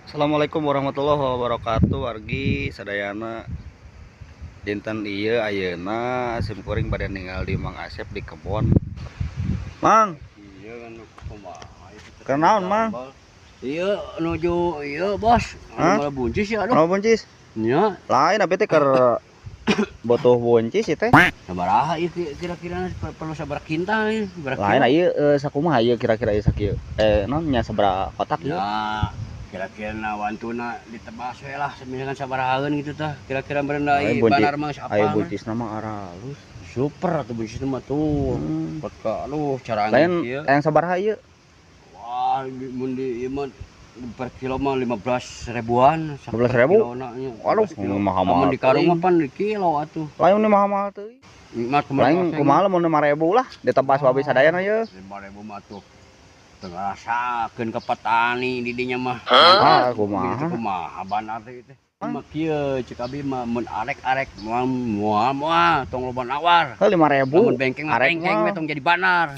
Assalamualaikum warahmatullahi wabarakatuh, wargi sadayana. Dinten ieu ayeuna sim kuring bade ninggal di Mang Asep di kebon, Mang. Iya kan, kumaha itu teh? Kenaon, Mang? Iya, nuju iya, Bos. Hah? Anu malah buncis ya, aduh. Kenapa buncis? Nya, Lain, abi teh keur butuh buncis ieu teh. Sabaraha ieu kira-kira perlu sabaraha kintal ieu? Sabaraha Lain, kilo? Ieu sakumaha ieu kira-kira ieu sakieu, naon nya, sabaraha kotak ieu? Ya, kira-kira na wantuna ditebas we lah, misalkan sabarahaeun gitu tah. Kira-kira meureun Lain ieu buncis banar mah geus aya apal. Buncisna mah aralus. Super atuh buncis mah tuh. Peka aduh cara Lain ieu. Yang sabaraha ieu? Wah, mun di ieu mah per kilo mah 15 ribuan. 15.000? Waduh, mahal-mahal Lamun di karung teuing. Mah pan di kilo atuh. Lain, ini mahal-mahal teuing. Mah Lain, kumaha lamun 5000 lah, ditebas babi sadayana ieu. 5000 mah tuh. Teu ngarasakeun ka petani di dinya mah. Ah, kumaha? Gitu kumaha banar teh teh. Mah kieu cek abi mah, mun arek-arek moal moal moal tong loba nawar. Heuh, 5000. Lamun bengkeng mah Arek bengkeng mah. We tong jadi banar.